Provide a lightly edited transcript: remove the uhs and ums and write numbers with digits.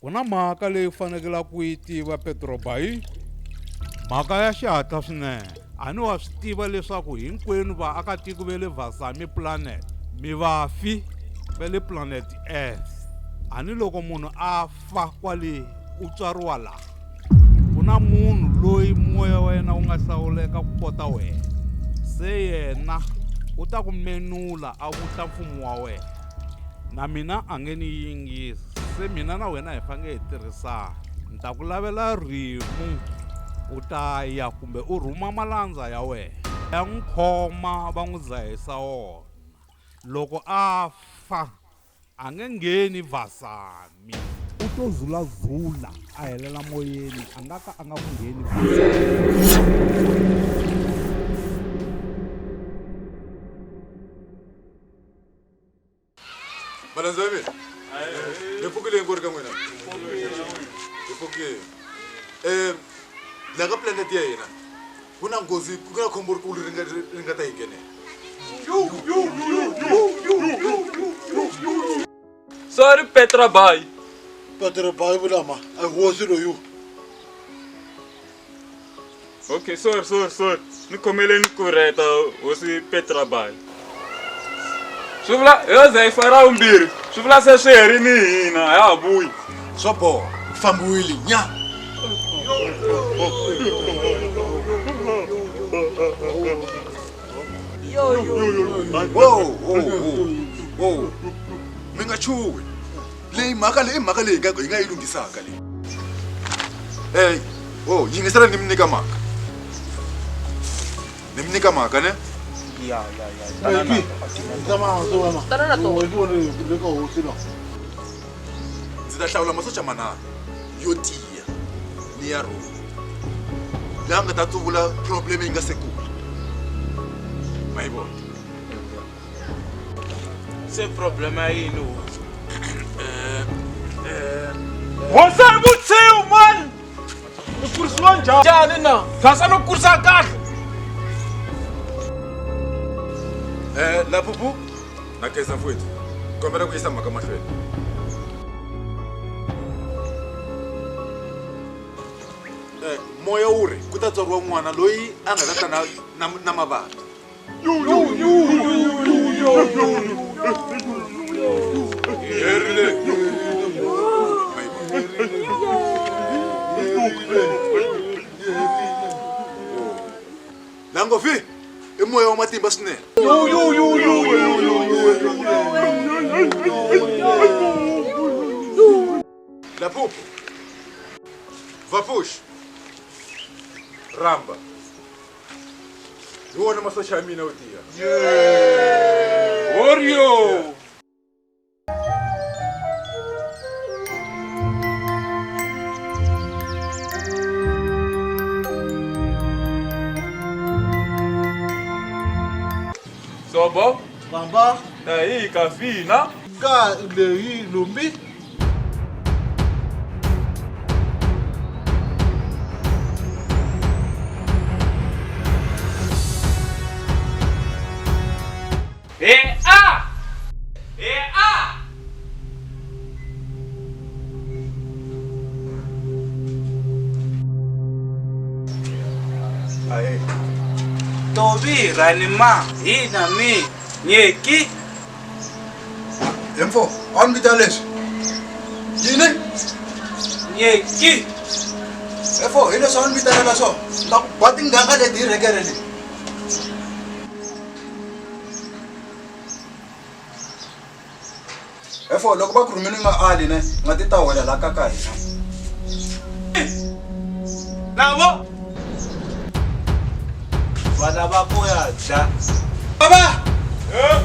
Ku na mhaka leyi u fanekelaka ku yi tiva Petrobayi, mhaka ya xihatla swinene. A ni wa swi tiva leswaku hinkwenu vaakatiko va le Vasami Planet mi vafi va le Planet Earth. A ni loko munhu a fa kwale u tswariwa laha. Ku na munhu loyi moya wa yena wu nga hlawuleka ku kota wena. Se yena u ta ku menula a vutla mfumo wa wena. Na mina a nge ni yingisi. Se mina na wena hi fanele hi tirhisana. Ni ta ku lavela rimu u ta ya kumbe u rhuma malandza ya wena ya n'wi khoma va n'wi dzahisa wona. Loko a fa a nge ngheni Vasami. U to zulazula a helela moyeni a nga ka a nga ku ngheni Vasami. Malandza ya mina mi pfukile hinkwerhu ka n'wina hi pfukile um laha ka planet ya hina ku na nghozi ku na khombo rikulu ri nga ri nga ta hi nghenela. Sorry Petra Bay. Petra Bay vula ma a hosi loyu. Okay, sorry, sorry, sorry. Ni khomeleni ku reta hosi Petra Bay. Swi vula yo ze hi fara vumbirhi. Swi vula se swi herini hina, a ya ha vuyi. Swa boha, ku fambiwile nya. Wo, wo, wo, wo. Mi nga chuhi. Leyi mhaka leyi i mhaka leyi hi nga hi nga yi lunghisaka leyi. Hey, oh, yingisela ni mi nyika mhaka. Ni mi nyika mhaka ne? Ya, ya, ya. Tana na. Tana na tona. Ndzi ta hlawula masocha manharhu yo tiya ni ya rhula laha nga ta tsuvula problem yi nga se kula. Ma yi vona? Se problem ya yini hosi? Hosi a yi vutsiwi mani! U kurisiwa njhani? Njhani na? Kasi a no kurisa kahle. Eh, la phuphu na khensa mfowethu. Kombela ku yisa mhaka mahlweni. Eh, moya wu ri ku ta tswariwa n'wana loyi a nga ta ta na, na, na mavabyi. Herile. Langofi i moya wa matimba swinene. Laphuphu. Vapush. Ramba. Hi wona masocha ya mina yo tiya. Warrior! Sobo, Bamba tahi kafina. ka leyi lumbi. He a! He a! Ahee. Tovi rani ma hina mi nyeki. He mfo, a wu ni vitana leswi? Yini? Nyeki. He mfo, hi leswi a wu ni vitanela swona? Ni ta ku ba tinganga leti hi rhekere leyi. He mfo, loko va ku rhumile u nga ali ne, nga ti ta wela la ka ka hina. Navo. Va lava ku ya dya. Baba! Eh?